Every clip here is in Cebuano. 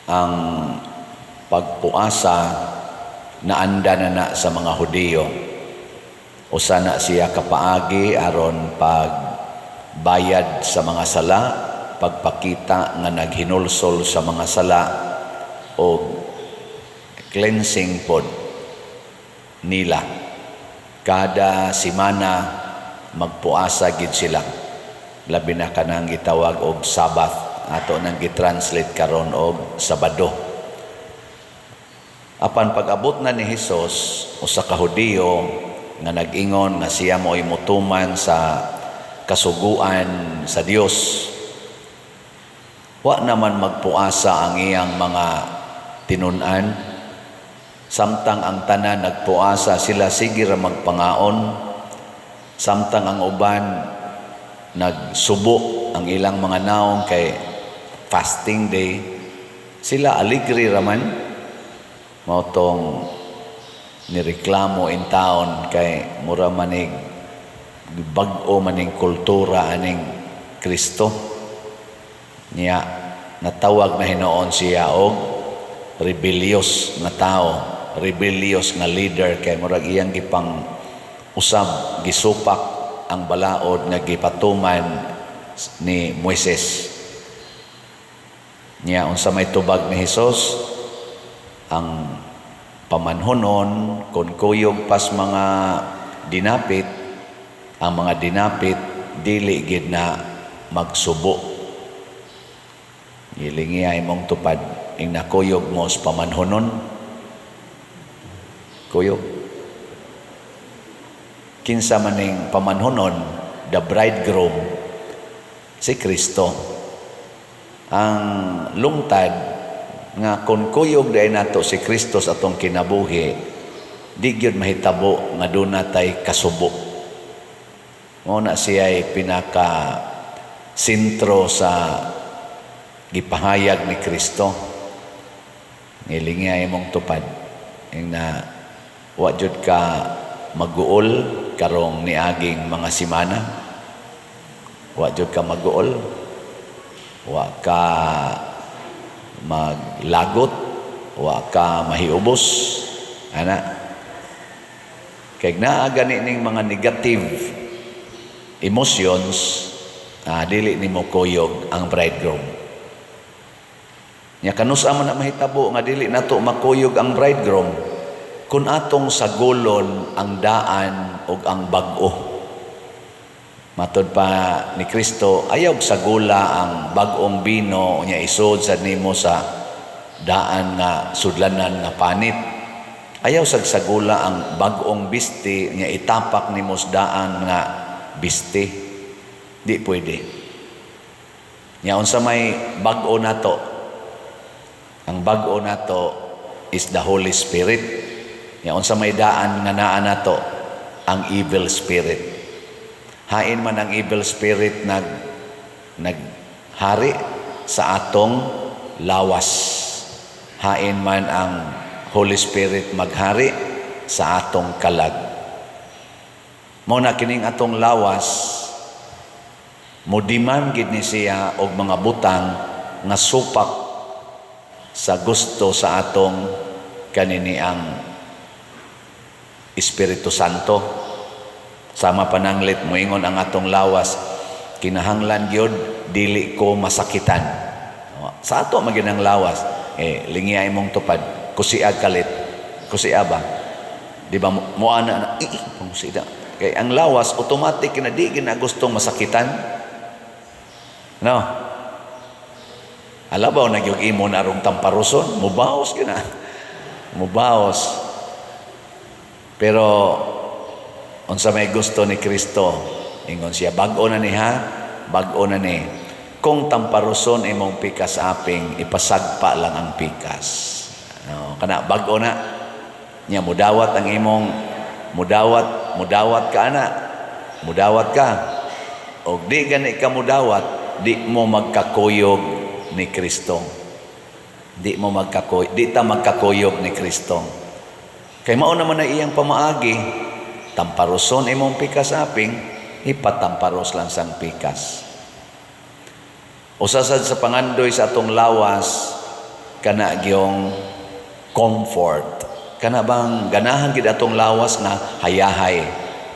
Ang pagpuasa naanda na na sa mga Hudiyo. Usa na siya kapaagi aron pagbayad sa mga sala, pagpakita nga naghinulsol sa mga sala o cleansing pod nila. Kada simana magpuasa gid sila. Labi na kanang gitawag og Sabbath, ato nang gitranslate karon og Sabado. Apan pag-abot na ni Hesus, usa ka Hudiyo nga nag-ingon nga siya mo'y mutuman sa kasuguan sa Dios, wa naman magpuasa ang iyang mga tinun-an. Samtang ang tanan nagpuasa, sila sige ra magpangaon. Samtang ang uban nagsubo ang ilang mga naong kay fasting day, sila aligre raman. Mao tong nireklamo in town kay mura manig bag-o maning kultura aning Kristo niya. Natawag na hinuon siya og rebellious nga tao, rebellious nga leader, kay murag iyang gipang usab, gisupak ang balaod nga gipatuman ni Moises niya. Unsa may tubag ni Hesus? Ang pamanhonon, kung kuyog pas mga dinapit, ang mga dinapit dili gid na magsubo. Gilingiya imong tupad ing nakuyog mo sa pamanhonon. Kuyog. Kinsa maning pamanhonon? The bridegroom, si Kristo. Ang lungtad nga kung kuyog diay nato si Kristo sa atong kinabuhi, di gyud mahitabo nga duna tay kasubo. Mao na siya'y pinaka sentro sa gipahayag ni Kristo. Ngilingi imong tupad ing na wa jud ka maguol karong niaging mga simana. Wa jud ka maguol, wa ka maglagot, wa ka mahiubos ana, kay naa gani ning mga negative emotions, dili nimo kuyog ang bridegroom. Nya kanusa man na mahitabo nga dili nato makuyog ang bridegroom? Kung atong sagulon ang daan ug ang bag-o. Matod pa ni Kristo, ayaw sagula ang bag-ong bino nya isod sa nimo sa daan nga sudlanan nga panit. Ayaw sagsagula ang bag-ong biste nya itapak nimo sa daan nga biste. Di pwede. Nya unsa may bag-o nato? Ang bag-o nato is the Holy Spirit. Nya unsa may daan nga naa nato? Ang evil spirit. Hain man ang evil spirit naghari sa atong lawas, hain man ang Holy Spirit maghari sa atong kalag. Mao na kining atong lawas mo-demand gid ni siya og mga butang nga supak sa gusto sa atong kanini ang Espiritu Santo. Sama pananglit moingon ang atong lawas, "Kinahanglan gyud dili ko masakitan." Sa ato man gyud ang lawas, eh lingiya imong tupad, kusiag kalit. Kusia ba? Di ba mo ana na eh, pangusida. Kay ang lawas automatic na di gina gustong masakitan. No. Alabaw na gyud imo na arong tamparuson, mubaos gyud na. Mubaos. Pero unsa may gusto ni Kristo? Ingon siya, "Bag-o na ni ha, bag-o na ni. Kung tamparuson imong pikas aping, ipasagpa lang ang pikas." No, kana bag-o na. Nya mudawat ang imong mudawat, mudawat ka ana. Mudawat ka. Og di gani ka mudawat, di mo magkakuyog ni Kristo. Di ta magkakuyog ni Kristo. Kay mao naman na iyang pamaagi, tamparuson imong pikas aping, ipatamparos lang sang pikas. Usa sad sa pangandoy sa atong lawas, Kana gyong comfort. Kana bang ganahan gid atong lawas nga hayahay.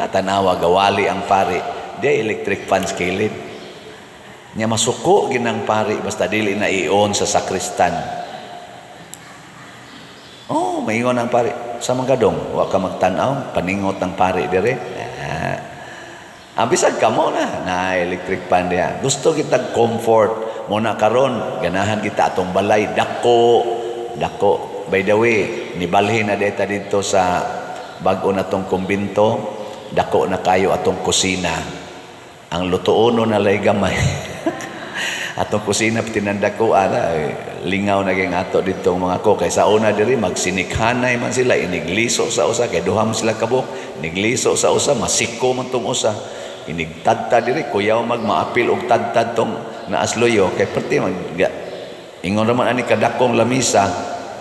Natanawa gawali ang pari. Di electric fans kilid. Nya masuko ginang pari basta dili na i-on sa sakristan. Oh, maingon ang pari. Sa mga dong, wa ka magtan-aw, paningot ng pari dire. Ah, bisag kamo na, na electric fan diha. Gusto kitag comfort. Muna karon, ganahan kita atong balay dako, dako. By the way, nibalhin na deta dito sa bag-o na tong kumbinto, dako na kayo atong kusina. Ang lutuono na lay gamay. Atong kusina tinandako ana eh, lingaw na gyud ato dito mga ko kay sa una diri magsinikhanay man sila, inigliso sa usa kay duha man sila kabuk, inigliso sa usa, masiko man tong usa, inigtadtad diri, kuyaw mag maapil og tadtad tong naasloyo kay perti mag ingon raman ani kadakong lamisa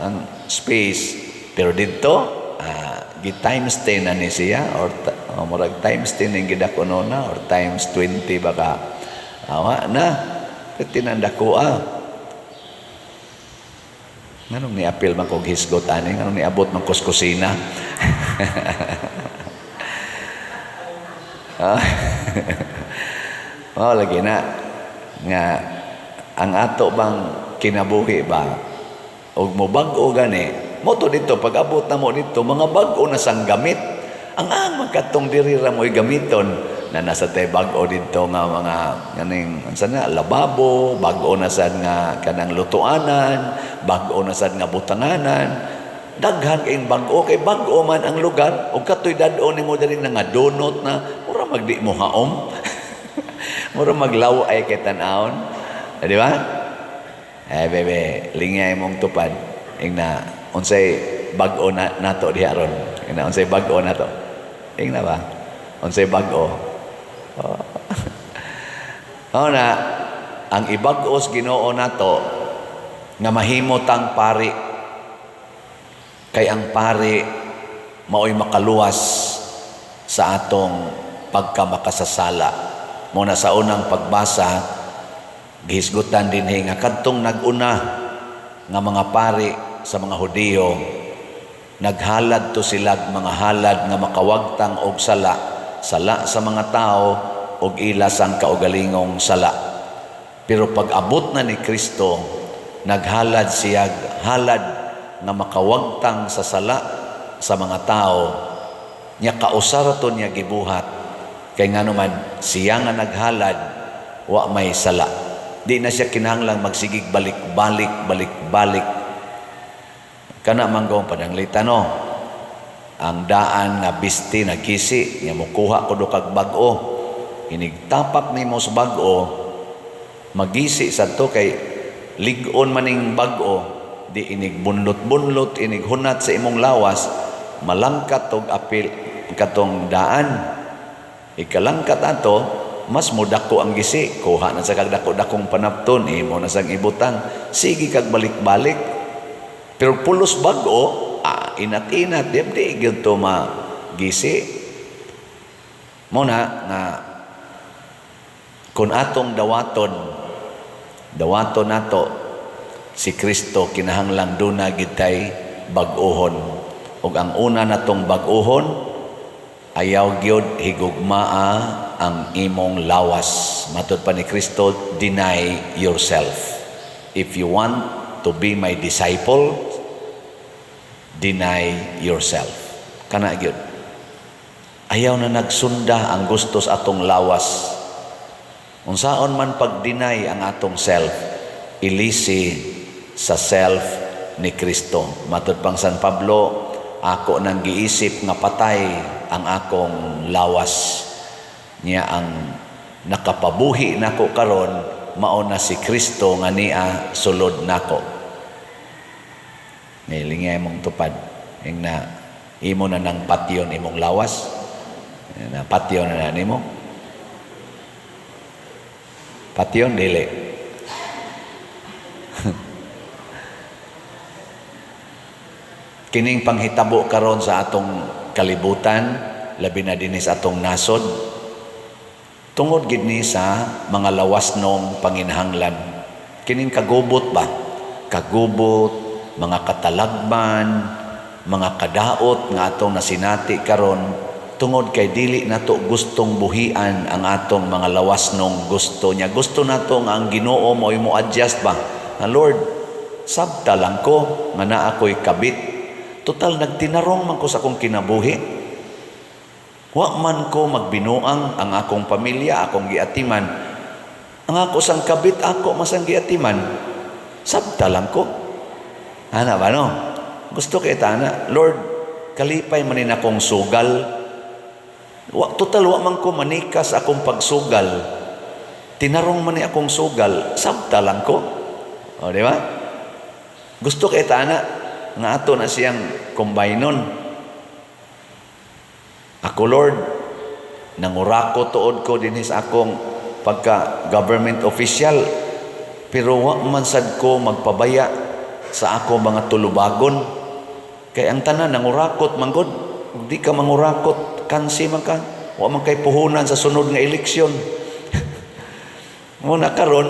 ang space. Pero didto gi times 10 na ni siya or oh, murag times 10 ning gidako na or times 20 baka awa na tinandako ah. Nganong niapil man kog hisgot ani, nganong niabot man kos kusina? Ah. Oh, lagi na nga ang ato bang kinabuhi ba og mo bag-o gani mo to dito, pag abot na mo dito mga bag-o na sang gamit, ang magkatong diri ra mo'y gamiton na nasa tay bag-o dito nga mga kaning unsa na lababo, bag-o na sad nga kanang lutuanan, bag-o na sad nga butanganan, daghan kayong bag-o kay bag-o man ang lugar. Ug katoy dad-o nimo diri nga donut na mura magdi mo haom, mura maglaw ay kay tan-awon, di ba? Eh bebe, lingay mong tupad, ingna unsay bag-o na nato diha ron, ingna unsay bag-o nato, ingna ba unsay bag-o? Oh. Oh na ang ibag-os Ginoo nato nga mahimo tang pari, kay ang pari maoy makaluwas sa atong pagkamakasasala. Mo na sa unang pagbasa gihisgutan dinhi nga kadtong nag-una nga mga pari sa mga Hudiyo, naghalad to sila mga halad nga makawagtang og sala, sala sa mga tao og ila sang kaugalingong sala. Pero pag abot na ni Kristo, naghalad siya halad nga makawagtang sa sala sa mga tao, nya kausara to niya gibuhat kay ngano man siya nga naghalad wa may sala. Di na siya kinahanglang magsigig balik-balik, balik-balik. Kana manggong pananglitan no, ang daan nga bisti nagkisi nya mokuha ko do kag bag-o, inigtapak nimo sa bag-o, magisi sad to kay lig-on maning bag-o, di inig bunlot-bunlot, inig hunat sa imong lawas, malangkat og apil katong daan. Ikalangkat ato, mas modako ang gisi, kuha na sa kag dako-dakong panapton, imo na sang ibutang, sige kag balik-balik. Pero pulos bag-o, inat-inat, di di gyud to magisi. Mo na nga kung atong dawaton, dawaton nato si Kristo, kinahanglang duna gid tay bag-ohon. Ug ang una natong bag-ohon, ayaw gyud higugmaa ang imong lawas. Matud pa ni Kristo, deny yourself. If you want to be my disciple, deny yourself. Kana gyud. Ayaw na nagsunda ang gusto sa atong lawas. Unsaon man pag-deny ang atong self, ilisi sa self ni Kristo. Matud pang San Pablo, ako nang giisip nga patay ang akong lawas. Niya ang nakapabuhi nako karon mao na si Kristo nga niya sulod nako. Nilingay mong tupad. Ing na imo na nang patyon imong lawas. Na patyon na na nimo. Patyon dili. Kining panghitabo karon sa atong kalibutan, labi na dinhi sa atong nasod, tungod gid ni sa mga lawasnong panginahanglan. Kining kagubot ba? kagubot, mga katalagman, mga kadaot nga atong nasinati karon tungod kay dili nato gustong buhian ang atong mga lawas nung gusto niya. Gusto nato nga ang Ginoo mo'y mo adjust ba? Nga Lord, sabta lang ko nga naa ko'y kabit. Total nagtinarong man ko sa akong kinabuhi. Wa man ko magbinuang ang akong pamilya, akong giatiman. Ang ako sang kabit, ako masang giatiman. Sabta lang ko. Ana ba no? Gusto kay tana, Lord, kalipay man ni akong sugal. Wa, total wa man ko manikas akong pagsugal. Tinarong man ni akong sugal, sabta lang ko. O, di ba? Gusto kay tana nga ato na siyang kombaynon. Ako, Lord, nangurako tuod ko dinhi sa akong pagka government official, pero wa man sad ko magpabaya sa ako mga tulubagon kay ang tanan nangurakot man gud. Ug di ka mangurakot, kansi man ka, wa man kay puhunan sa sunod nga eleksyon. Mo na karon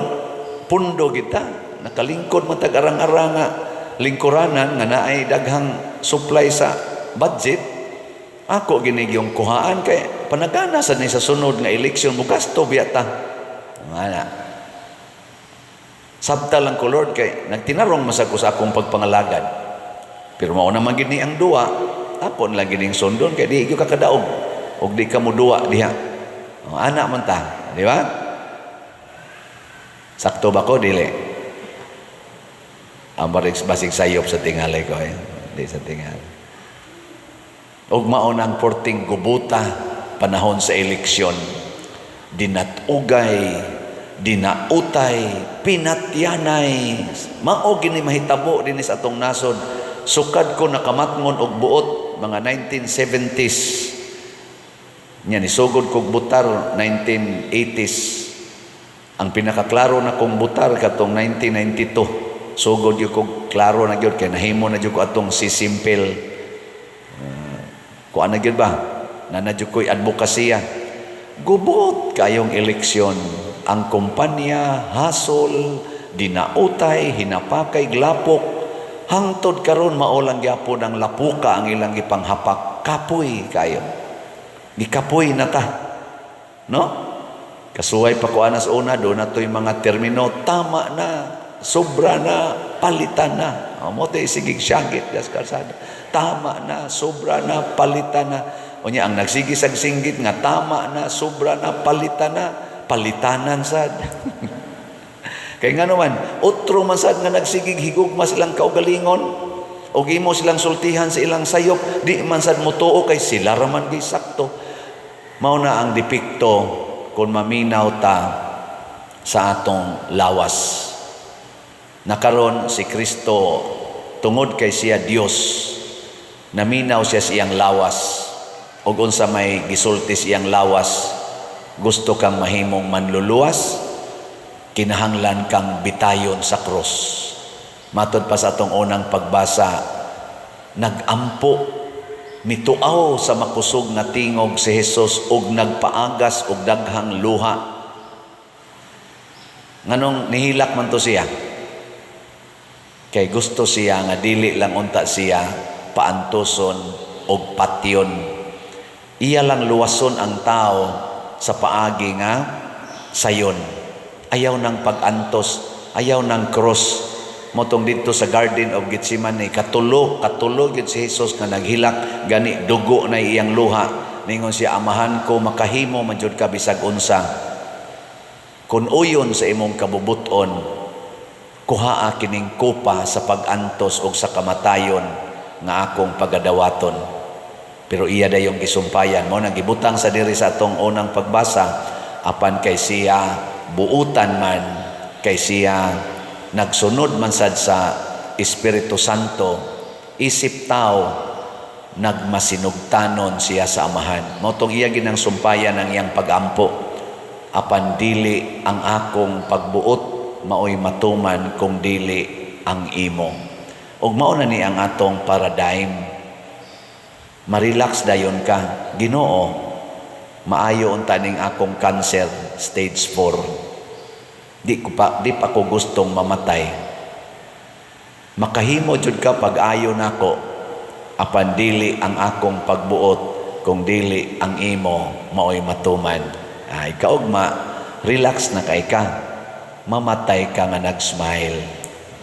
pundo kita, nakalingkod man tag arang-arang nga lingkuranan nga naay daghang supply sa budget. Ako gini yung kuhaan kay panagana sa ni sa sunod nga eleksyon, mo gasto biya ta. Ana, sabta lang ko, Lord, kay nagtinarong masag ko sa akong pagpangalagad, pero mao naman gini ang duwa, ako lang gining sundon kay di gyud ka kadaog og di ka mo duwa diha. O, ana man ta, di ba? Sakto ba ko dili? Ang barig basig sayop sa tingali ko eh. Di sa tingali. Ug mao nang porting gubuta panahon sa eleksyon. Dinatugay, dinautay, pinatyanay. Mao gini mahitabo dinhi sa atong nasod. Sukad ko nakamatngon og buot mga 1970s. Nya nisugod kog butar 1980s. Ang pinakaklaro na kong butar katong 1992. Sugod gyud kog klaro na gyud kay nahimo na gyud ko atong sisimple. Kuan na gyud ba? Na gyud ko'y advokasya. Gubot kayong eleksyon. Ang kumpanya, hasol, dinautay, hinapakay, glapok. Hangtod karon mao lang gyapon ang lapuka ang ilang gipanghapak. Kapoy kayo. Gikapoy na ta. No? Kasuway pa ko anas una, do na to'y mga termino, tama na, sobra na, palitan na. O, mo to'y sigig syagit das kalsada. Tama na, sobra na, palitan na. O niya, ang nagsigi sag singgit nga tama na, sobra na, palitan na, palitanan sad. Kay nga naman, otro man sad nga nagsigig higugma silang kaugalingon, o imo silang sultihan sa ilang sayop, di man sad motuo kay sila raman gi sakto. Mao na ang depekto kung maminaw ta sa atong lawas. Nakaron si Kristo, tungod kay siya Dios, naminaw siya sa iyang lawas ug unsa may gisulti sa iyang lawas? Gusto kang mahimong manluluwas, kinahanglan kang bitayon sa krus. Matod pa sa atong unang pagbasa, nagampo, mituaw sa makusog nga tingog si Jesus ug nagpaagas og daghang luha. Nganong nihilak man to siya? Kay gusto siya nga dili lang unta siya paantuson og patyon. Iya lang luwason ang tao sa paagi nga sayon. Ayaw ng pag-antos, ayaw ng cross. Motong dito sa Garden of Gethsemane, katulo, katulo gyud si Jesus nga naghilak, gani dugo na iyang luha. Ningon siya, "Amahan ko, makahimo man jud ka bisag unsa. Kun uyon sa imong kabubuton, kuhaa kining kopa sa pag-antos og sa kamatayon nga akong pagadawaton." Pero iya dayong gisumpayan mo nang gibutang sa diri sa atong unang pagbasa, apan kay siya buutan man, kay siya nagsunod man sad sa Espiritu Santo, isip tao, nagmasinugtanon siya sa Amahan. Mao tong iya ginang sumpayan ang iyang pagampo. Apan dili ang akong pagbuot maoy matuman kung dili ang imo. Ug mao na ni ang atong paradigm. Marelax dayon ka. Ginoo, maayo unta ning akong cancer stage 4. Di pa ko gustong mamatay. Makahimo jud ka pag-ayo nako, apan dili ang akong pagbuot kung dili ang imo maoy matuman. Ay kaugma, relax na kay ka. Mamatay ka nga nag-smile.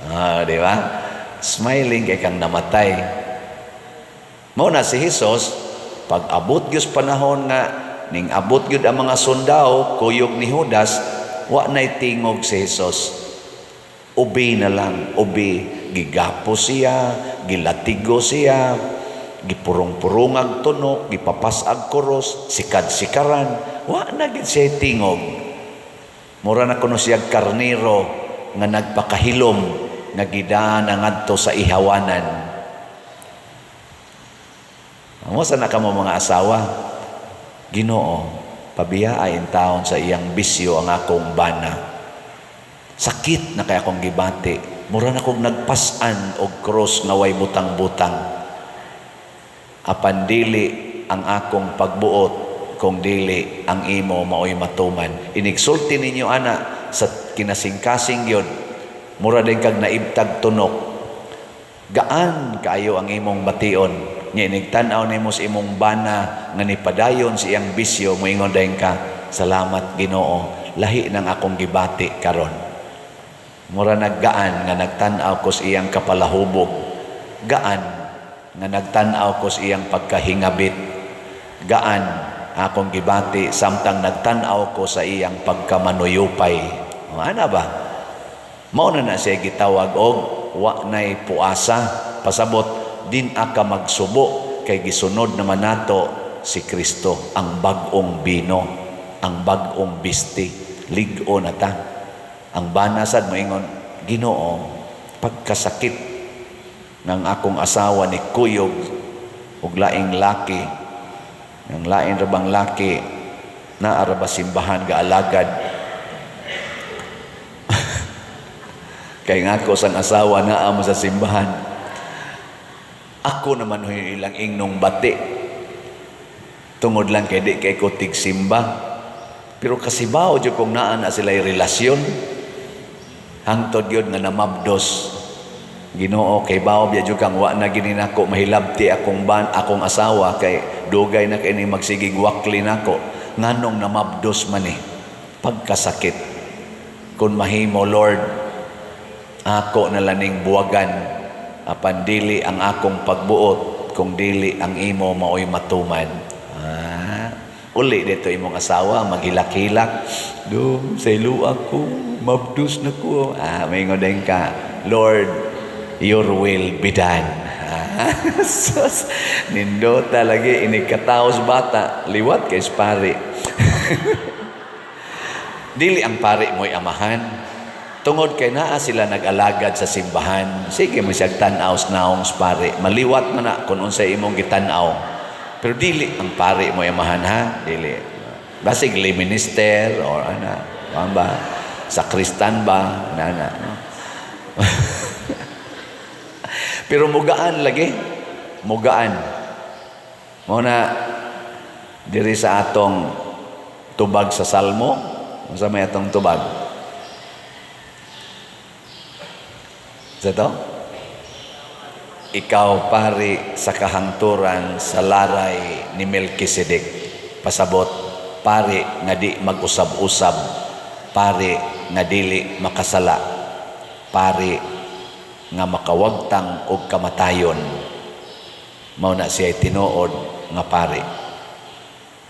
Ah, di ba? Smiling kay kang namatay. Mao na si Jesus, pag abot gyud panahon nga ning abot gyud ang mga sundao, kuyog ni Judas, wa nay tingog si Jesus. Obey na lang, obey. Gigapo siya, gilatigo siya, gipurong-purongag tunok, gipapas-ag koros, sikad-sikaran, wa na gid siya tingog. Mura na kuno siya karnero nga nagpakahilom nga gidaan ngadto sa ihawanan. Amo sa na kamo mga asawa, "Ginoo, pabiyaa taon sa iyang bisyo ang akong bana. Sakit na kay akong gibati. Mura na kong nagpas-an og cross nga way butang-butang. Apan dili ang akong pagbuot kung dili ang imo maoy matuman." Inigsulti ninyo ana sa kinasingkasing gyud. Mura din kag naibtag tunok. Gaan kaayo ang imong bation. Nya inigtan-aw nimo sa imong bana nga nipadayon sa iyang bisyo, moingon dayon ka, "Salamat, Ginoo, lahi ng akong gibati karon. Mura naggaan nga nagtan-aw ko sa iyang kapalahubog. Gaan nga nagtan-aw ko sa iyang pagkahingabit. Gaan akong gibati samtang nagtan-aw ko sa iyang pagkamanuyupay." O, ana ba? Mao na na siya gitawag og wa nay puasa. Pasabot, din aka magsubo kay gisunod naman nato si Kristo, ang bag-ong bino, ang bag-ong bisti. Lig-o na ta. Ang bana sad moingon, "Ginoo, pagkasakit ng akong asawa ni kuyog og laing laki, ng lain ra bang laki, naa ra ba simbahan gaalagad?" Kay nga ako sang asawa naa mo sa simbahan. Ako naman huy ilang ingnong bati. Tungod lang kay di kay ko tigsimba. Pero kasibaw jud kung naa na sila relasyon. Hangtod yun nga namabdos. "Ginoo, kay bawo biya jud kang wa na gini nako mahilabti akong ban akong asawa kay dugay na kay ni magsigig wakli nako. Nganong namabdos man ni? Pagkasakit. Kung mahimo, Lord, ako na laning buwagan, apan dili ang akong pagbuot kung dili ang imo maoy matuman." Ah, uli dito imong asawa maghilak-hilak. "Do, saylo ako, mabdos na ko." Ah, maingon din ka, "Lord, your will be done." Ah, sus, nindota lagi inig kataos bata, liwat kay pari. Dili ang pari mo'y amahan. Tungod kay naa sila nag-alagad sa simbahan, sige mo siyag tan-aw sa naong sa pari. Maliwat mo na kung unsay imong gitan-aw. Pero dili ang pari mo amahan ha, dili. Basig lay minister or ana, kuan ba? Sakristan ba? Nana, no? Pero mugaan lagi, mugaan. Mao na diri sa atong tubag sa Salmo, unsa may atong tubag? Sa to? Ikaw pari sa kahangturan sa laray ni Melchizedek. Pasabot, pari nga di mag-usab-usab, pari nga dili makasala, pari nga makawagtang og kamatayon. Mao na siya tinuod nga pari.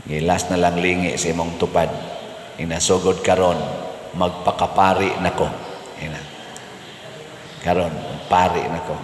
Gilas na lang lingi sa imong tupad. Inasugod karon, magpakapari nako. Ina. Karon, pari nako.